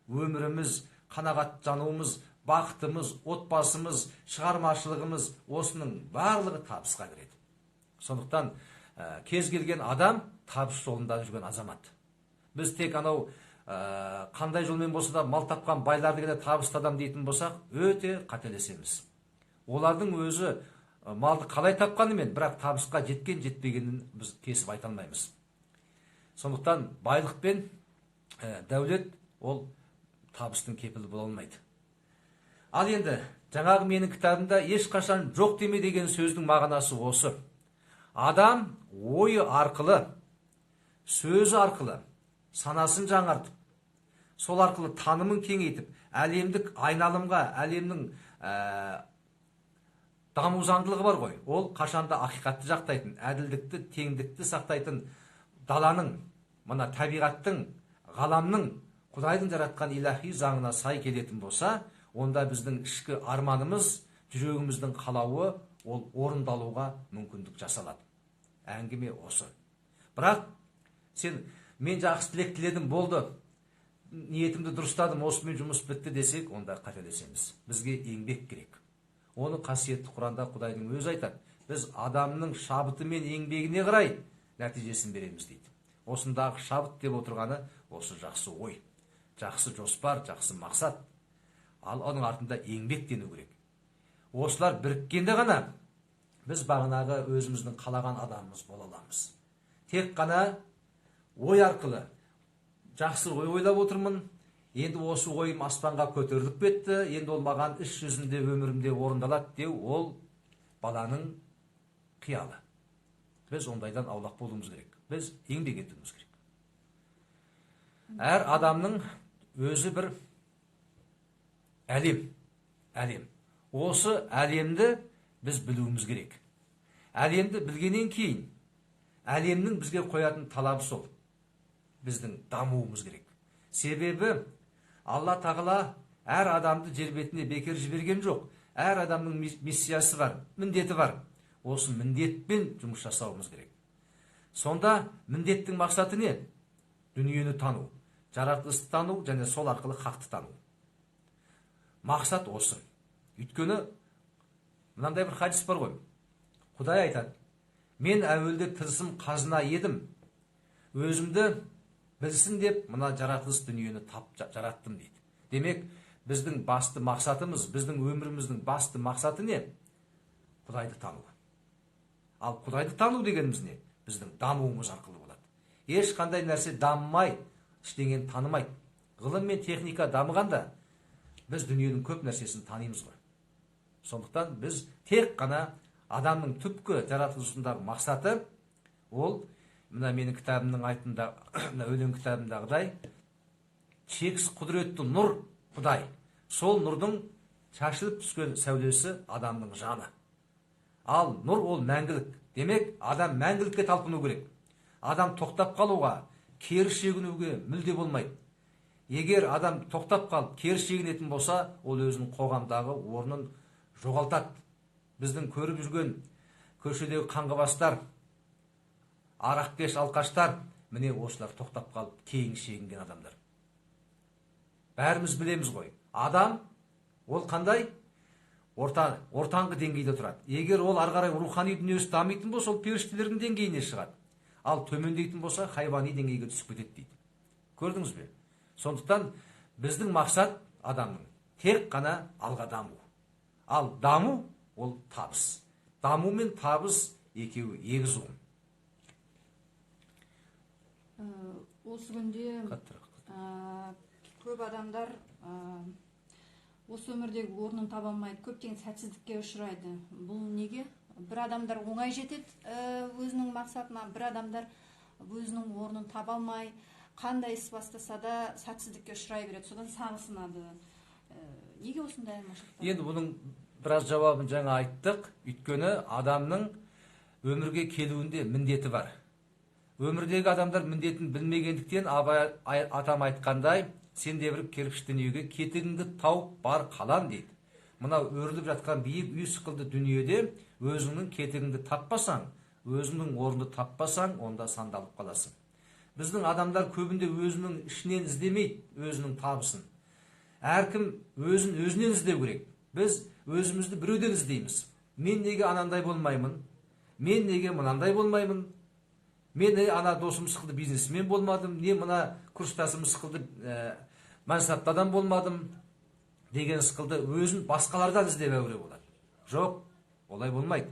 өміріміз, қанағаттануымыз, бақытымыз, отбасымыз, шығармашылығымыз, осының барлығы табысқа кіреді. Сондықтан кез келген адам табыс жолында жүрген азамат. Біз тек анау қандай жолмен болса да мал тапқан байларды ғана табысты адам дейтін болсақ, өте қателесеміз. Олардың өзі малды қалай тапқанымен, бірақ табысқа жеткен жетпегенін біз кесіп айта алмаймыз. Сондықтан байлық пен дәулет ол табыстың кепілі бола алмайды. Ал енді жаңағы менің кітабымда ешқашан жоқ деме деген сөздің мағынасы осы. Адам ойы арқылы, сөзі арқылы санасын жаңартып, сол арқылы танымын кеңейтіп, әлемдік айналымға, әлемнің даму заңдылығы бар ғой, ол қашанда ақиқатты жақтайтын, әділдікті, теңдікті сақтайтын даланың, мына табиғаттың, ғаламның, Құдайдың жаратқан илахи заңына сай келетін болса, онда біздің ішкі арманымыз, жүрегіміздің қалауы ол орындалуға мүмкіндік жасалады. Әңгіме осы. Бірақ сен мен жақсы тілек тіледім, болды, ниетімді дұрыстадым, осымен жұмыс бітті десек, онда қателесеміз. Бізге еңбек керек. Оны қасиетті Құранда Құдайдың өзі айтады. Біз адамның шабыты мен еңбегіне қарай нәтижесін береміз дейді. Осындағы шабыт деп отырғаны осы жақсы ой, жақсы жоспар, жақсы мақсат. Ал оның артында еңбектену керек. Осылар біріккенде ғана біз бағанағы өзіміздің қалаған адамымыз бола аламыз. Тек қана ой арқылы жақсы ой ойлап отырмын, енді осы ойым аспанға көтеріліп кетті, енді ол маған іс жүзінде өмірімде орындалады деу ол баланың қиялы. Біз ондайдан аулақ болуымыз керек. Біз еңбек етуіміз керек. Әр адамның өзі бір әлем, әлем. Осы әлемді біз білуіміз керек. Әлемді білгеннен кейін әлемнің бізге қоятын талабы сол. Біздің дамуымыз керек. Себебі Алла Тағала әр адамды жер бетіне бекер жіберген жоқ. Әр адамның миссиясы бар, міндеті бар. Осы міндетпен жұмыс жасауымыз керек. Сонда міндеттің мақсаты не? Дүниені тану, жаратылысты тану және сол арқылы хақты тану. Мақсат осы. Өйткені мынандай бір хадис бар ғой. Құдай айтады: мен әуелде тылсым қазына едім. Өзімді білсін деп мына жаратылыс дүниені жараттым дейді. Демек, біздің басты мақсатымыз, біздің өміріміздің басты мақсаты не? Құдайды тану. Ал Құдайды тану дегеніміз не? Біздің дамуымыз арқылы болады. Ешқандай нәрсе дамымай, ештеңені танымайды. Ғылым мен техника дамығанда біз дүниенің көп нәрсесін танимыз ғой. Сондықтан біз тек қана адамның түпкі жаратылысындағы мақсаты ол мына менің кітабымның айтында, мына өлең кітабымдағыдай шексіз құдіретті нұр Құдай. Сол нұрдың шашылып түскен сәулесі адамның жаны. Ал нұр ол мәңгілік. Демек, адам мәңгілікке талпыну керек. Адам тоқтап қалуға, кері шегінуге мүлде болмайды. Егер адам тоқтап қалып, кері шегінетін болса, ол өзінің қоғамдағы орнын жоғалтады. Біздің көріп жүрген көшедегі қаңғыбастар, арақкеш алқаштар, міне осылар тоқтап қалып, кейін шегінген адамдар. Бәріміз білеміз ғой. Адам ол қандай? Ортаңғы деңгейде тұрады. Егер ол ары қарай рухани дүниесі дамитын болса, ол періштелердің деңгейіне шығады. Ал төмендейтін болса, хайуани деңгейге түсіп кетеді дейді. Көрдіңіз бе? Сондықтан біздің мақсат адамның тек қана алға даму. Ал даму ол табыс. Даму мен табыс екеуі егіз ұғым. Осы күнде Қаттырақ. Көп адамдар осы өмірдегі орнын таба алмайды, көптеген сәтсіздікке ұшырайды. Бұл неге? Бір адамдар оңай жетеді өзінің мақсатына, бір адамдар өзінің орнын таба алмай, қандай іс бастаса да сәтсіздікке ұшырай береді, содан сағысынады. Неге осындай айырмашылықтар? Енді бұның біраз жауабын жаңа айттық. Өйткені адамның өмірге келуінде міндеті бар. Өмірдегі адамдар міндетін білмегендіктен Абай атам айтқандай, сен де бір кірпіш дүниеге кетігіңді тауып бар қалан дейді. Мынау өріліп жатқан биік үй сықылды дүниеде өзіңнің кетігіңді таппасаң, өзіңнің орныңды таппасаң, онда сандалып қаласың. Біздің адамдар көбінде өзінің ішінен іздемейді өзінің табысын. Әркім өзін өзінен іздеу керек. Біз өзімізді біреуден іздейміз. Мен неге анандай болмаймын? Мен неге мынандай болмаймын? Мен не ана досым сықылды бизнесмен болмадым, не мына курстасым сықылды мансапты адам болмадым деген сықылды өзін басқалардан іздеп әуре болады. Жоқ, олай болмайды.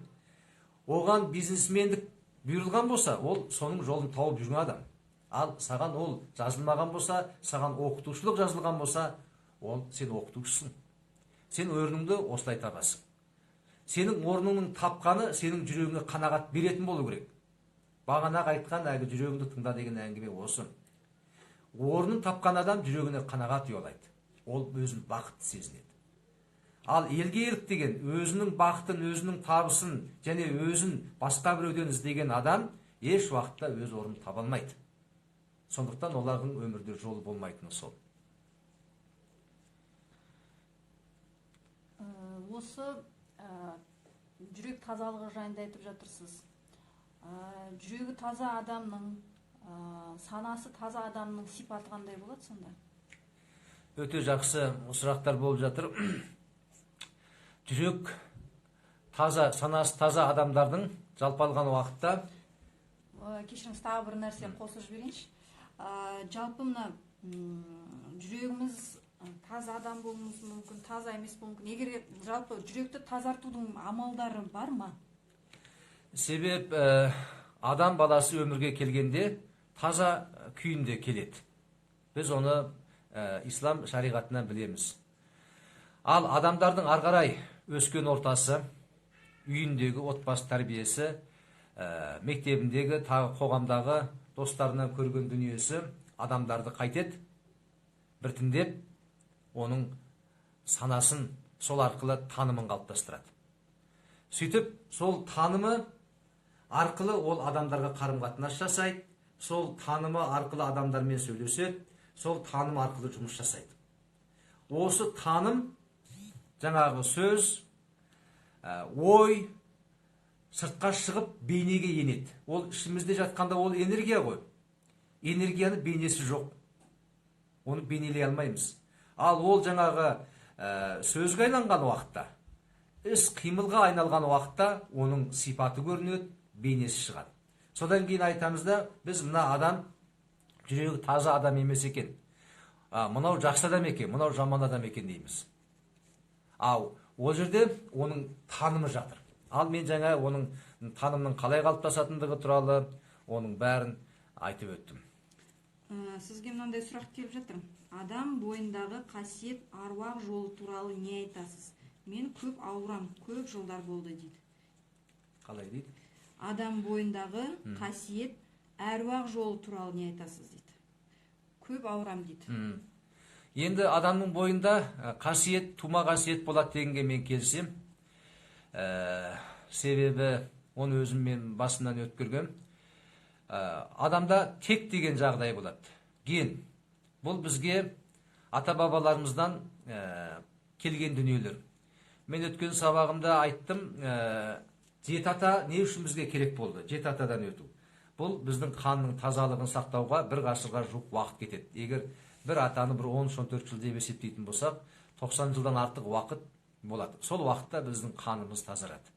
Оған бизнесмендік бұйырылған болса, ол соның жолын тауып жүрген адам. Ал саған ол жазылмаған болса, саған оқытушылық жазылған болса, ол сен оқытушысың. Сен орныңды осылай табасың. Сенің орныңның тапқаны сенің жүрегіңе қанағат беретін болу керек. Бағанағы айтқан әлгі жүрегіңді тыңда деген әңгіме осы. Орнын тапқан адам жүрегіне қанағат ұялайды. Ол өзін бақытты сезінеді. Ал елге еліктеген, өзінің бақытын, өзінің табысын және өзін басқа біреуден іздеген адам еш уақытта өз орнын таба алмайды. Сондықтан олардың өмірде жолы болмайтыны сол. Осы жүрек тазалығы жайында айтып жатырсыз. Жүрегі таза адамның, санасы таза адамның сипаты қандай болады сонда? Өте жақсы сұрақтар болып жатыр. Жүрек таза, санасы таза адамдардың жалпы алған уақытта... Кешіріңіз, тағы бір нәрсе қосып жіберейінші. Жалпы мына жүрегіміз таза адам болуымыз мүмкін, таза емес болуы мүмкін. Егер жалпы жүректі тазартудың амалдары бар ма? Себеп адам баласы өмірге келгенде таза күйінде келеді. Біз оны ислам шариғатынан білеміз. Ал адамдардың ары қарай өскен ортасы, үйіндегі отбасы тәрбиесі, мектебіндегі, тағы қоғамдағы достарынан көрген дүниесі адамдарды қайтеді, біртіндеп оның санасын сол арқылы танымын қалыптастырады. Сөйтіп, сол танымы арқылы ол адамдарға қарым-қатынас жасайды, сол танымы арқылы адамдармен сөйлеседі, сол таным арқылы жұмыс жасайды. Осы таным, жаңағы сөз, ой, сыртқа шығып бейнеге енеді. Ол ішімізде жатқанда ол энергия ғой. Энергияның бейнесі жоқ. Оны бейнелей алмаймыз. Ал ол жаңағы сөзге айналған уақытта, іс қимылға айналған уақытта оның сипаты көрінеді, бейнесі шығады. Содан кейін айтамыз да, біз мына адам жүрегі таза адам емес екен. Мынау жақсы адам екен, мынау жаман адам екен дейміз. Ал ол жерде оның танымы жатыр. Ал мен жаңа оның танымның қалай қалыптасатындығы туралы оның бәрін айтып өттім. Сізге мынандай сұрақ келіп жатыр. Адам бойындағы қасиет аруақ жолы туралы не айтасыз? Мен көп ауырам, көп жылдар болды дейді. Қалай дейді? Адам бойындағы қасиет әруақ жолы туралы не айтасыз дейді. Көп ауырам дейді. Енді адамның бойында қасиет, тума қасиет болады дегенге мен келісем. Себебі оны өзім мен басымнан өткергем. Адамда тек деген жағдай болады. Ген. Бұл бізге ата-бабаларымыздан келген дүниелер. Мен өткен сабағымда айттым, жеті ата не үшін бізге керек болды? Жеті атадан өту. Бұл біздің қанның тазалығын сақтауға бір ғасырға жуық уақыт кетеді. Егер бір атаны бір 13-14 жыл деп есептейтін болсақ, 90 жылдан артық уақыт болады. Сол уақытта біздің қанымыз тазарады.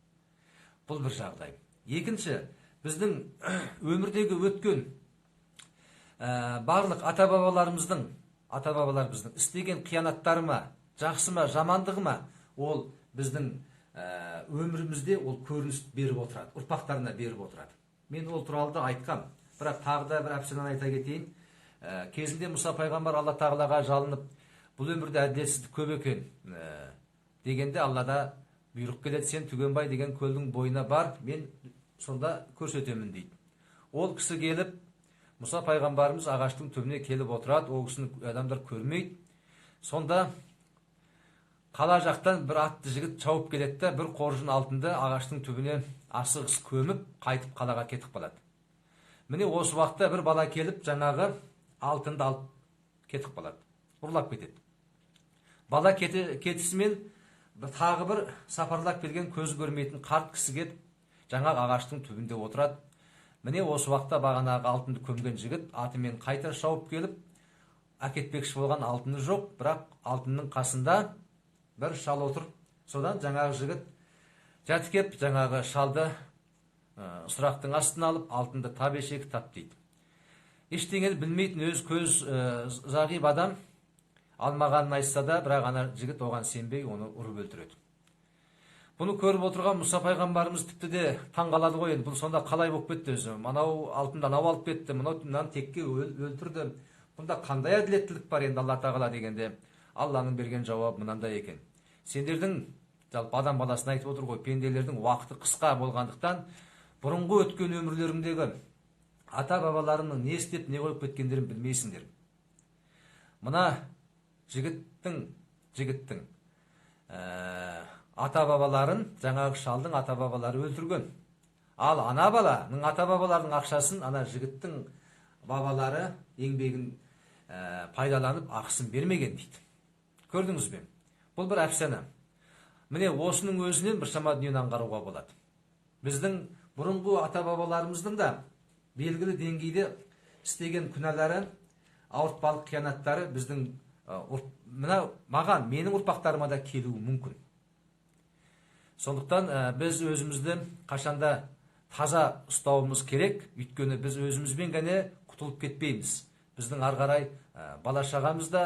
Бұл бір жағдай. Екінші, біздің өмірдегі өткен барлық ата-бабаларымыздың, ата-бабаларымыздың істеген қиянаттары ма, жақсы ма, жамандығы ма, ол біздің өмірімізде ол көрініс беріп отырады, ұрпақтарына беріп отырады. Мен ол туралы да айтқам, бірақ тағы да бір әпсананы айта кетейін. Кезінде Мұса пайғамбар Алла тағалаға жалынып, бұл өмірде әділетсіздік көп екен дегенде Аллада бұйрық келеді, сен Түгенбай деген көлдің бойына бар, мен сонда көрсетемін дейді. Ол кісі келіп, Мұса пайғамбарымыз ағаштың түбіне келіп отырады, ол кісіні адамдар көрмейді. Сонда қала жақтан бір атты жігіт шауып келеді де, бір қоржын алтынды ағаштың түбіне асығыс көміп, қайтып қалаға кетіп қалады. Міне осы уақытта бір бала келіп, жаңағы алтынды алып кетіп қалады, ұрлап кетеді. Бала кетісімен тағы бір сапарлап келген көзі көрмейтін қарт кісі келіп, жаңағы ағаштың түбінде отырады. Міне осы уақытта бағанағы алтынды көмген жігіт атымен қайта шауып келіп, әкетпекші болған алтыны жоқ, бірақ алтынның қасында бір шал отыр. Содан жаңағы жігіт жатып кеп, жаңағы шалды сұрақтың астына алып, алтынды тап ешек тап дейді. Ештеңені білмейтін өз көз зағип адам алмағанын айтса да, бірақ ана жігіт оған сенбей оны ұрып өлтіреді. Бұны көріп отырған Мұса пайғамбарымыз тіпті де таңғалады ғой енді, бұл сонда қалай болып кетті өзі? Мынау алтынды анау алып кетті, мынау мынаны текке өлтірді. Бұнда қандай әділеттілік бар енді Алла Тағала дегенде, Алланың берген жауабы мынандай екен. Сендердің, жалпы адам баласына айтып отыр ғой, пенделердің уақыты қысқа болғандықтан бұрынғы өткен өмірлеріңдегі ата-бабаларының не істеп не қойып кеткендерін білмейсіңдер. Мына жігіттің ата-бабаларын жаңағы шалдың ата-бабалары өлтірген. Ал ана баланың ата-бабаларының ақшасын ана жігіттің бабалары еңбегін пайдаланып ақысын бермеген дейді. Көрдіңіз бе? Бұл бір әфсана. Міне осының өзінен біршама дүниені аңғаруға болады. Біздің бұрынғы ата-бабаларымыздың да белгілі деңгейде істеген күнәлары, ауыртпалық қиянаттары біздің мына маған, менің ұрпақтарыма да келуі мүмкін. Сондықтан біз өзімізді қашанда таза ұстауымыз керек, өйткені біз өзімізбен ғана құтылып кетпейміз. Біздің ары қарай бала шағамыз да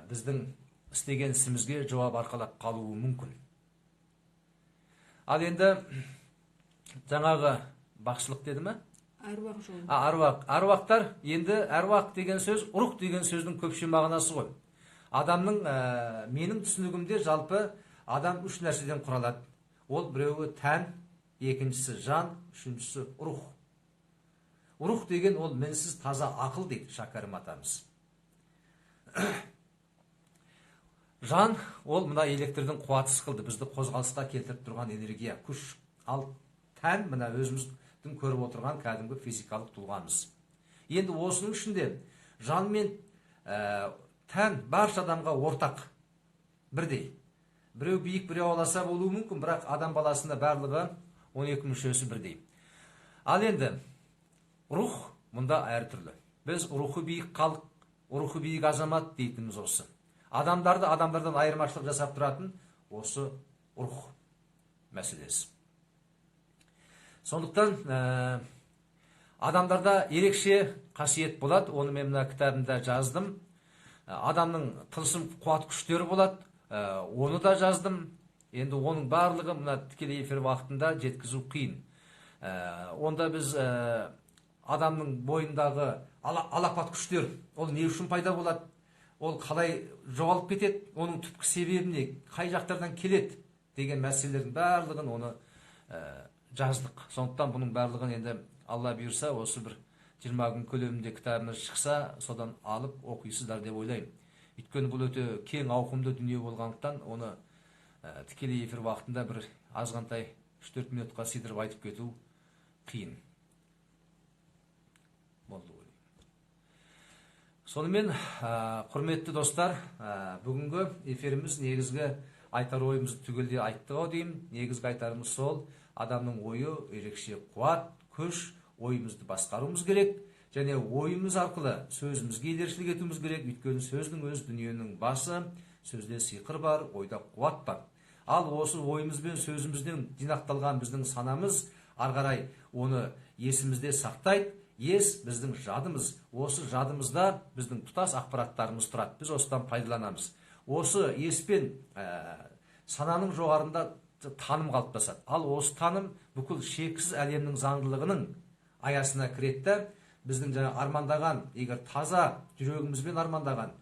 біздің істеген ісімізге жауап арқалап қалуы мүмкін. Ал енді жаңағы бақсылық деді ме? Әруақ жолы. Аруақ. Аруақтар, енді әруақ деген сөз, рух деген сөздің көпше мағынасы ғой. Адамның, менің түсінігімде жалпы адам үш нәрседен құралады. Ол біреуі тән, екіншісі жан, үшіншісі рух. Рух деген ол мінсіз таза ақыл дейді Шәкәрім атамыз. Жан ол мына электрдің қуаты сықылды, бізді қозғалысқа келтіріп тұрған энергия, күш. Ал тән мына өзіміздің көріп отырған кәдімгі физикалық тұлғамыз. Енді осының ішінде жан мен тән барша адамға ортақ, бірдей. Біреу биік, біреу аласа болуы мүмкін, бірақ адам баласында барлығы 12 мүшесі бірдей. Ал енді рух мұнда әртүрлі. Біз рухы биік халық, рухы биік азамат дейтініміз осы. Адамдарды адамдардан айырмашылық жасап тұратын осы рух мәселесі. Сондықтан адамдарда ерекше қасиет болады, оны мен мына кітабымда жаздым. Адамның тылсым қуат күштері болады, оны да жаздым. Енді оның барлығы мына тікелей эфир уақытында жеткізу қиын. Онда біз адамның бойындағы алапат күштер, ол не үшін пайда болады, ол қалай жоғалып кетеді, оның түпкі себебі не, қай жақтардан келеді деген мәселелердің барлығын оны жаздық. Сондықтан бұның барлығын енді Алла бұйырса, осы бір 20 күн көлемінде кітабымыз шықса, содан алып оқисыздар деп ойлаймын. Өйткені бұл өте кең ауқымды дүние болғандықтан, оны тікелей эфир уақытында бір азғантай 3-4 минутқа сыйдырып айтып кету қиын болды. Сонымен, құрметті достар, бүгінгі эфиріміз негізгі айтар ойымызды түгелдей айттық ау деймін. Негізгі айтарымыз сол, адамның ойы ерекше қуат, күш, ойымызды басқаруымыз керек және ойымыз арқылы сөзімізге елершілік етуіміз керек. Өйткені сөздің өзі дүниенің басы, сөзде сиқыр бар, ойда қуат бар. Ал осы ойымыз бен сөзімізден жинақталған біздің санамыз ары қарай оны есімізде сақтайды. Ес біздің жадымыз, осы жадымызда біздің тұтас ақпараттарымыз тұрады, біз осыдан пайдаланамыз. Осы ес пен сананың жоғарында таным қалыптасады. Ал осы таным бүкіл шексіз әлемнің заңдылығының аясына кіреді де, біздің жаңа армандаған, егер таза жүрегімізбен армандаған,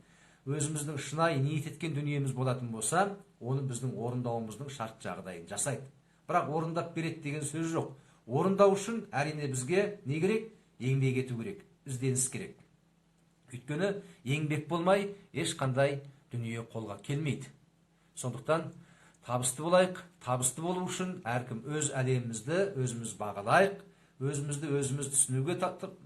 өзіміздің шынайы ниет еткен дүниеміз болатын болса, оны біздің орындауымыздың шарт жағдайын жасайды. Бірақ орындап береді деген сөз жоқ. Орындау үшін әрине бізге не керек? Еңбек ету керек, ізденіс керек. Өйткені еңбек болмай ешқандай дүние қолға келмейді. Сондықтан табысты болайық. Табысты болу үшін әркім өз әлемімізді өзіміз бағалайық, өзімізді өзіміз түсінуге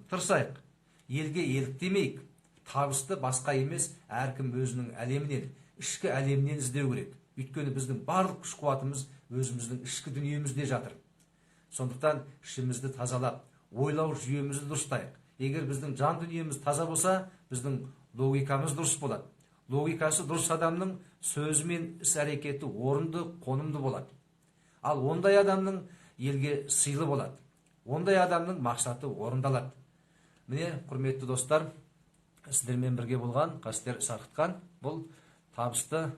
тырысайық. Елге еліктемейік. Табысты басқа емес, әркім өзінің әлемінен, ішкі әлемінен іздеу керек. Өйткені біздің барлық күш қуатымыз өзіміздің ішкі дүниемізде жатыр. Сондықтан ішімізді тазалап, ойлау жүйемізді дұрыстайық. Егер біздің жан дүниеміз таза болса, біздің логикамыз дұрыс болады. Логикасы дұрыс адамның сөзі мен іс әрекеті орынды, қонымды болады. Ал ондай адамның елге сыйлы болады. Ондай адамның мақсаты орындалады. Міне, құрметті достар, сіздермен бірге болған Қастер Сарқытқан, бұл табысты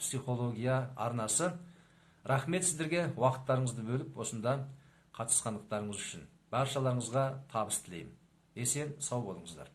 психология арнасы. Рахмет сіздерге уақыттарыңызды бөліп осында қатысқандықтарыңыз үшін. Баршаларыңызға табыс тілеймін. Есен сау болыңыздар.